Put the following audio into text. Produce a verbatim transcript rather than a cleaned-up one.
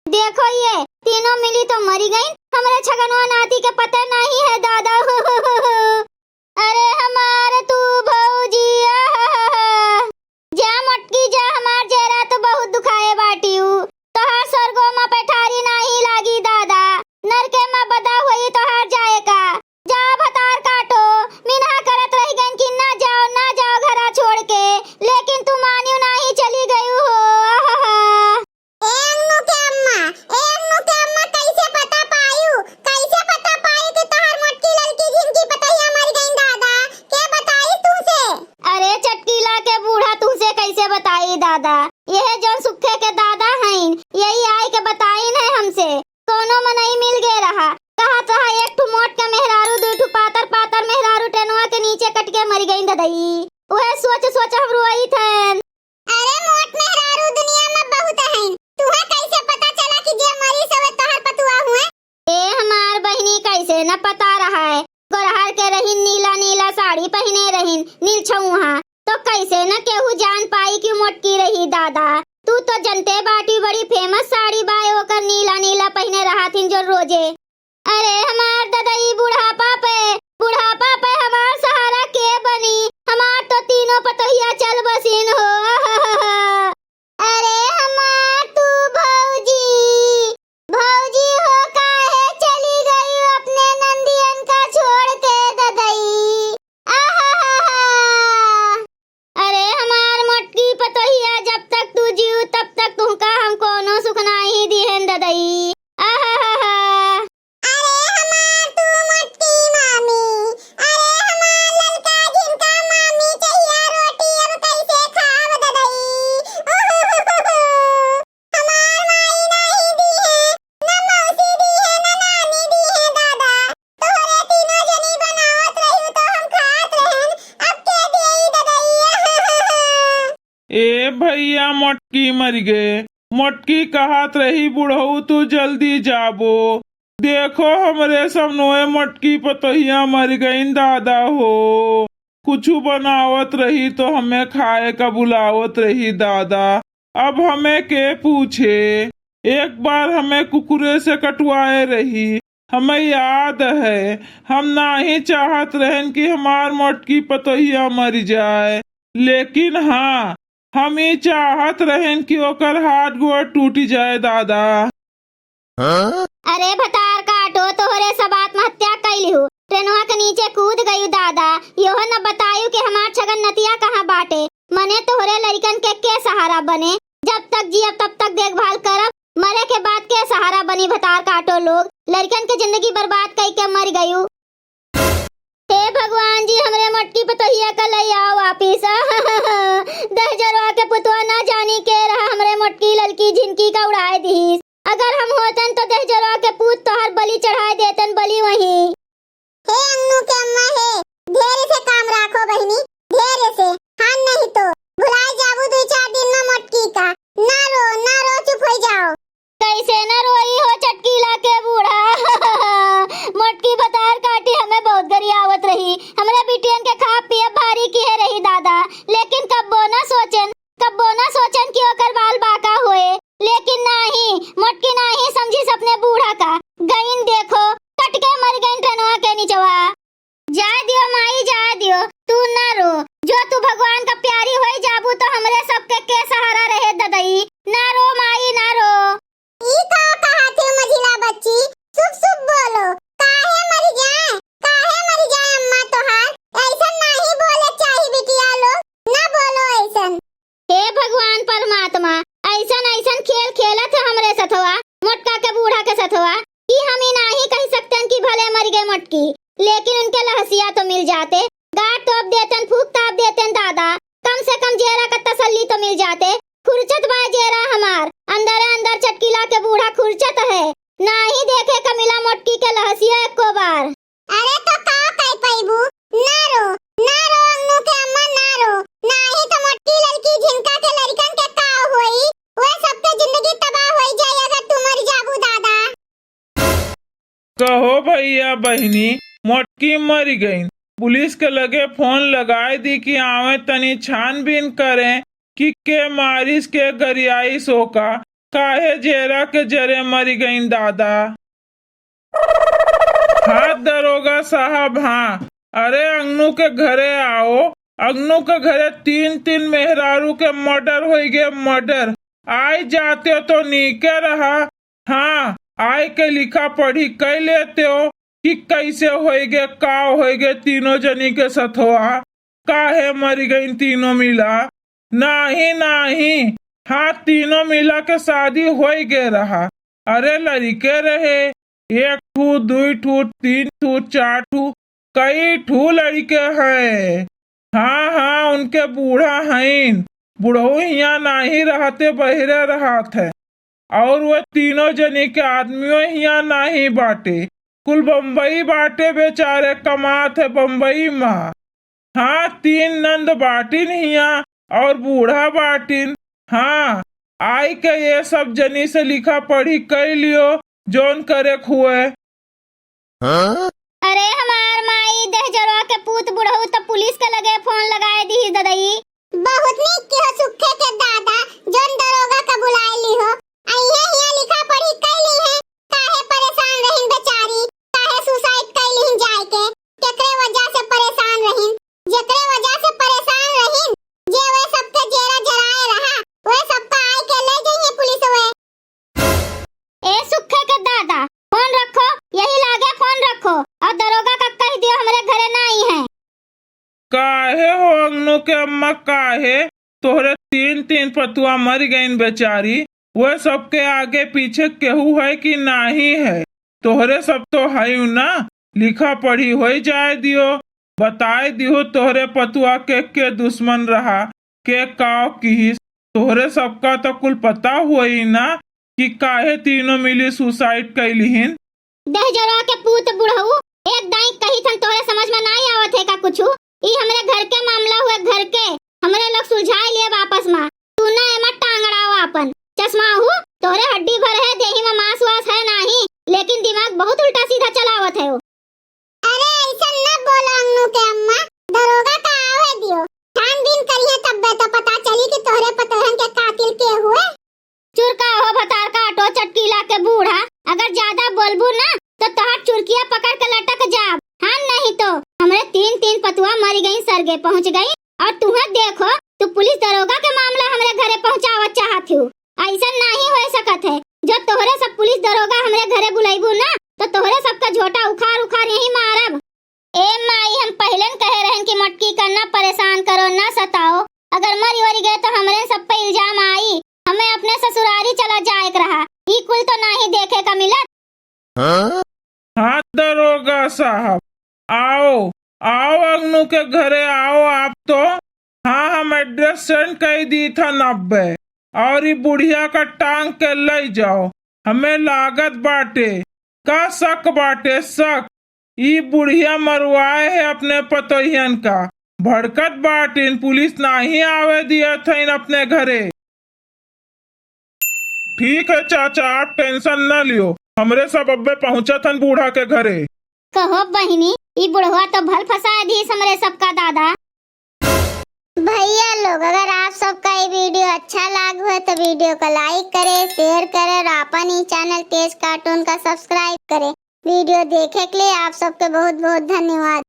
देखो ये तीनों मिली तो मरी गईं, हमरे छगनवा नाती के पता नहीं है दादा। अरे हमार तू भौजी, आहाहा। जा मोटकी जा, हमार जेरा तो बहुत दुखाए बाटिउ। तोहार स्वर्गो मा पैठारी नाही लागी दादा, नरके मा बदा होई तोहार जाए का। जा भतार काटो, मिनहा करत रह गईं कि ना जाओ, ना जाओ घरा छोड़ के, लेकिन तू मानिउ नाही, चली गईउ हो। आहाहा। ए अंगनू के अम्मा, ए अंगनू के अम्मा, कैसे पता पायू, कैसे पता पायू कि तोहार मोटकी ललकी झिनकी पतोहिया मर गईं दादा? के बताई तुहसे? अरे चटकीला के बूढ़ा तुहसे कैसे बताई दादा? यह जौन सुखे के दादा हईन, यही आए के बताइन है हमसे। कौनो मनई मिल गए रहा, कहत रहा एक ठो मोट के मेहरारू, दुई ठो पातर पातर मेहरारू टेनवा के नीचे कट के मर गईं ददई। वह सोच सोच हम रोई थन। अरे मोट मेहरारू दुनिया में बहुत हैं, तुहे कैसे पता चला कि जे मरी सवे तोहर पतुआ हुए? ए हमार बहिनी, कैसे न पता रहा है? गोरहर के रहिन, नीला नीला साड़ी पहिने रहिन, नील छउहा, तो कैसे न केहू जान पाई कि मोटकी रही दादा। तू तो जनते बाटी बड़ी famous साड़ी बाय ओकर नीला नीला पहिने रहथिन जो रोजे। अरे हमार ददई बुढ़ापा पे, बुढ़ापा पे हमार सहारा के बनी? हमार तो तीनों पतोहिया चल बसिन हो। अरे हमार तू भौजी, भौजी हो काहे चली गई अपने नंदियन का छोड़ के ददई? आहाहा। अरे हमार मोटकी पतोहिया, जब तक तू जीव तब तक तुहका हम कोनो सुख नाही दिहेन ददई। आहाहा। अरे हमार तू मोटकी मामी, अरे हमार ललका झिनका मामी, चहिया रोटी अब कैसे खाब ददई? हमार माई नाही दिहे, न मौसी दिहे, न नानी दिहे दादा। तोहरे तीनों जनी बनावत रही तो हम खात रहन, अब के देई ददई? ए भइया, मोटकी मरि गए। मोटकी कहत रही, "बुढ़ऊ तू जल्दी जाबो, देखो हमरे समनोए मोटकी पतोहिया मरि गईन दादा हो। कुछु बनावत रही तो हमें खाए का बुलावत रही दादा, अब हमें के पूछे? एक बार हमें कुकुरे से कटवाए रही, हमें याद है, हम नाही चाहत रहन कि हमार मोटकी पतोहिया मरि जाए, लेकिन हाँ, हम ई चाहत रहन कि ओकर हाथ गोड़ टूटि जाए दादा।" अरे भतार काटो, तोहरे सब आत्महत्या कइ लिहू, ट्रेनवा के नीचे कूद गयू दादा, योहो न बतायू कि हमार छगन नतिया कहाँ बाटे। मने तोहरे लड़िकन के के सहारा बने? जब तक जियब तब तक देखभाल करब, मरे के बाद के सहारा बनी भतार काटो लोग? लड़िकन के जिंदगी बर्बाद कइ के मरि गयू। हे भगवान जी, हमरे मोटकी पतोहिया का लइ आओ वापिस। दहिजरवा के पुतवा ना जानी के रहा, हमरे मोटकी ललकी झिनकी का उड़ाए दिहिस। अगर हम होतन तो दहिजरवा के पूत तोहार बलि चढ़ाए देतन, बलि वहीं। हे अंगनू के अम्मा हे, धैर्य से काम राखो बहिनी, धैर्य से। हाँ नहीं तो भुलाए जाबू दुई चार दिन में मोटकी का। ना रो, ना रो, चुप होइ जाओ। कैसे न रोई हो चटकीला के बूढ़ा। मोटकी भतार काटी हमें बहुत गरियावत रही। हमरे बिटियन के खाब पियब भारी किहे रही दादा, लेकिन कब्बो न सोचेन, कब्बो न सोचेन कि ओकर बाल बाका होए। लेकिन नाही, मोटकी नाही समझिस अपने बूढ़ा का। गईन देखो, कट के मरि गईन ट्रेनवा के निचवा। जाए दियो माई, जाए दियो, तू ना रो। जो तू भगवान का प्यारी होई जाबू तो हमरे सबके के सहारा रहे ददई। ना रो माई, ना रो। ई का कहत हो मझिला बच्ची? शुभ शुभ बोलो। काहे मरि जाए? काहे मरि जाए अम्मा तोहार? ऐसन नाही बोले चाही बिटिया लोग, ना बोलो ऐसन। हे भगवान परमात्मा, ऐसन ऐसन खेल खेलत है हमरे सथवा, मोटका के बूढ़ा के सथवा, कि हम ई नाही कहि सकतेन कि भले मरि गए मोटकी, लेकिन उनके लहसिया तो मिल जाते, गाड़ तोप देतेन, फूंक ताप देतेन दादा, कम से कम जेरा का तसल्ली तो मिल जाते। खुरचत बा जेरा हमार, अंदरे अंदर चटकीला के बूढ़ा खुरचत है, नाही देखे का मिला मोटकी के लहसिया एको बार। अरे तो का कइ पइबू? ना रो, ना रो अंगनू के अम्मा, ना रो। नाही तो मोटकी ललकी झिनका के लड़िकन के का होई? वे सबके जिंदगी तबाह होई जाई अगर तू मरि जाबू दादा। कहो भइया बहिनी, मोटकी मरि गईन। पुलिस के लगे फोन लगाए दी कि आवे तनी छानबीन करें कि के मारिस, के गरियाइस ओका। काहे जेरा के जरे मरि गइन दादा। हाँ दरोगा साहब, हाँ, अरे अंगनू के घरे आओ, अंगनू के घरे तीन तीन मेहरारू के murder होइ गे, murder। आइ जाते तो नीके रहा, हाँ, आइ के लिखा पढ़ी कइ लेते हो कि कइसे होइ गे, का होइ गे तीनों जनी के सथवा। काहे मरि गइन तीनों मिला? नाहीं, नाहीं, हाँ, तीनों मिला के शादी होइ गे रहा। अरे लड़िके रहे, एक ठू, दुइ ठू, तीन ठू, चार ठू, कई ठू लड़िके हैं। हाँ, हाँ, उनके बूढ़ा हइन, बुढ़ऊ हियाँ नाहीं रहते, बहिरे रहत है। और वो तीनों जनी के आदमियों हियाँ नाहीं बाटे, कुल बम्बई बाटे, बेचारे कमात है बम्बई मा। हाँ, तीन नंद बाटिन हियाँ और बूढ़ा बाटिन। हाँ, आइ के ये सब जनी से लिखा पढ़ी कइ लियो, जौन करे खुए। अरे हमार माई, दहिजरवा के पूत बुढ़ऊ त पुलिस के लगे फोन लगाए दिहिस ददई। बहुत नीक किहो सुखे के दादा, जौन दरोगा के बुलाए लिहो। अइहे हियाँ लिखा पढ़ी कइ लिहे, काहे परेशान रहिन बेचारी, काहे suicide कइ लिहिन जाए के, केकरे वजह से परेशान रहिन, जेकरे वजह से परेशान रहिन, जे वे सबके जेरा जराए रहा, वे सबका आइ के ले जइहे पुलिस वे। ए सुखे के दादा, फोन रखो, यही लागे फोन रखो, और दरोगा का कहि दियो हमरे घरे नाहीं है। काहे हो अंगनू के अम्मा, काहे? तोहरे तीन तीन पतुआ मरि गइन बेचारी, वे सबके आगे पीछे केहू है कि नाहीं है? तोहरे सब तो हयू ना, लिखा पढ़ी होइ जाए दियो, बताए दिहो तोहरे पतुआ के के दुश्मन रहा, के काव किहिस, तोहरे सबका तो कुल पता होई ना कि काहे तीनों मिली suicide कइ लिहिन। दहिजरवा के पूत बुढ़ऊ, एक दाईं कहित हन तोहरे समझ में नाहीं आवत है का कुछु? ई हमरे घर के मामला हुए, घर के, हमरे लोग सुलझाए लेब आपस मा। तू ना एमा टांग अड़ाओ आपन। चश्माहू, तोहरे हड्डी भर है, देही मा मांस वास है नाहीं, लेकिन दिमाग बहुत उल्टा सीधा चलावत है। अरे अइसन न बोलो अंगनू के अम्मा, दरोगा का आवे दियो, छानबीन करिहे तब्बे तो पता चली कि तोहरे पतोहन के कातिल के हुए। चुरका हो भतार काटो चटकीला के बूढ़ा, अगर ज्यादा बोलबू ना तो तोहार चुरकिया पकड़ के लटक जाब। हाँ नहीं तो हमरे तीन तीन पतुआ मरि गई, सरगे पहुँच गई, और तुहे देखो, तू पुलिस दरोगा के मामला हमरे घरे पहुँचावत चाहत हू। अइसन नाहीं होइ सकत है, जो तोहरे सब पुलिस दरोगा हमरे घरे बुलइबू ना तो तोहरे सबका झोटा उखार उखार यहीं मारब। ए माई, हम पहिलेन कहे रहन कि मोटकी का ना परेशान करो, ना सताओ। अगर मरि वरि गए तो हमरे सब पे इल्जाम आई। हमें अपने ससुरारी चला जाए के रहा, ई कुल तो नाहीं देखे का मिलत। हाँ दरोगा साहब, आओ, आओ अंगनू के घरे आओ आप तो। हाँ, हम address send कइ दीत हन अब्बे, और ई बुढ़िया का टांग के लइ जाओ। हमें लागत बाटे, का शक बाटे, शक। ई बुढ़िया मरवाए है अपने पतोहियन का। भड़कत बाटिन, पुलिस नाहीं आवे दियत हइन अपने घरे। ठीक है चाचा, आप tension न लियो, हमरे सब अब्बे पहुँचत हन बूढ़ा के घरे। कहो बहिनी, ई बुढ़वा तो भल फंसाए दीस हमरे सबका दादा। भइया लोग, अगर आप सबका ई video अच्छा लाग हो तो video का like करे, share करे और आपन ई channel तेज cartoon का subscribe करे। Video देखे के लिए आप सबके बहुत बहुत धन्यवाद।